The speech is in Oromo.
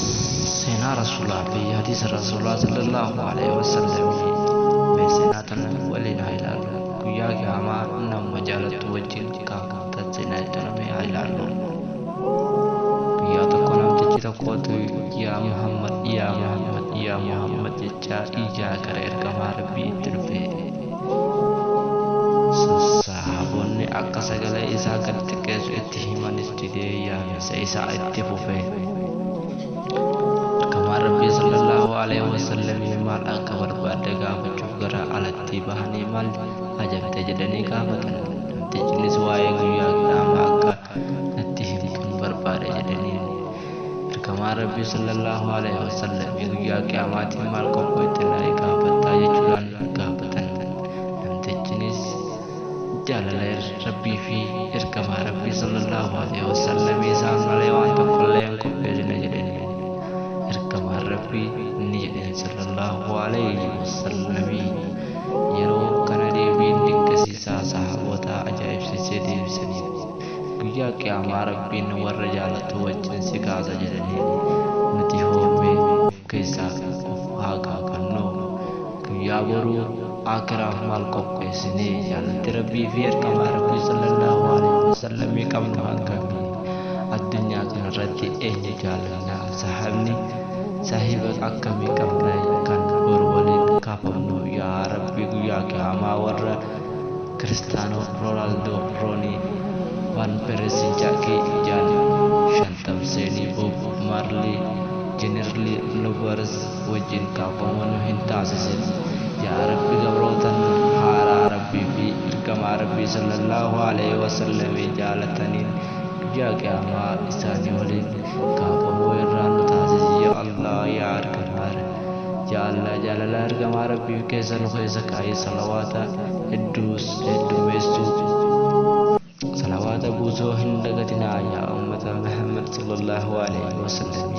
Seenaa Rasuulaa fi hadiisa Rasuulaa sallallahu alaihi wasallamii mee seenaa tana waliin haa ilaallu. Guyyaa qiyaamaa nama jaalattu wajjin kaafamtan seenaa jedhame haa ilaallu. Guyyaa tokko namtichi tokkotu "Yaa Muhammad, yaa Muhammad, yaa Muhammad" jechaa iyyaa gara ergamaa Rabbii itti dhufe. Sahaabonni akka sagalee isaa gad xiqqeessu itti himanis didee yaamsa isaa itti fufe. Ergamaan Rabbii sallallahu alaihi wasallam maal akka barbaadde gaafachuuf gara alatti bahanii maal ajabte jedhanii gaafatan. Namtichinis waa'ee guyyaa qiyaamaa akka natti himtuun barbaade jedhaniin. Ergamaan Rabbii sallallahu alaihi wasallam guyyaa qiyaamaatiin maal qopheette na gaafattaa jechuudhaan gaafatan. Namtichinis jaalala Rabbii fi ergamaa Rabbii sallallahu alaihi wasallam isaan malee waan tokkollee hin qopheessine jedhaniin. Ergamaan Rabbii ni jedheen sallallahu alaihi wasallam. Yeroo kana deebiin dinqisiisaa sahaabota ajaa'ibsiisee deebisaniif. Guyyaa qiyaamaa Rabbiin warra jaalatu wajjin si kaasa jedhaniin. Nuti hoomee keessaa of haa gaafannu. Guyyaa boruu akiraaf maal qopheessinee? Jaalalli Rabbii fi ergamaa Rabbii sallallahu alaihi wasallam qabnu hangamii? Addunyaa kanarratti eenyu jaalannaa? Sahaabni saahiba akkamii qabna kan boru waliin kaafamnu? Yaa Rabbi, guyyaa qiyaamaa warra Kiristaanoo Roonaaldoo, Roonii, Van Persie, Jaakii Jaan, Shantamseenii, Bob Maarlii, Jenerli Lovers wajjin kaafamuu nu hin taasisin. Yaa Rabbi, gabrootan haaraa Rabbii fi ergamaa Rabbii sallallahu alaihi wasallam jaalataniin guyyaa qiyaamaa isaanii waliin kaafamuu irraa nu taasisi. Yaa Allah, yaa ergamaa, yaa Allah, jaalala ergamaa Rabbii keessa nu keessa kaa'ee salawaata hedduus heddummeessuu salawaata buusuu hin dagatinaa yaa ummata Muhammad sallallahu alaihi wasallam.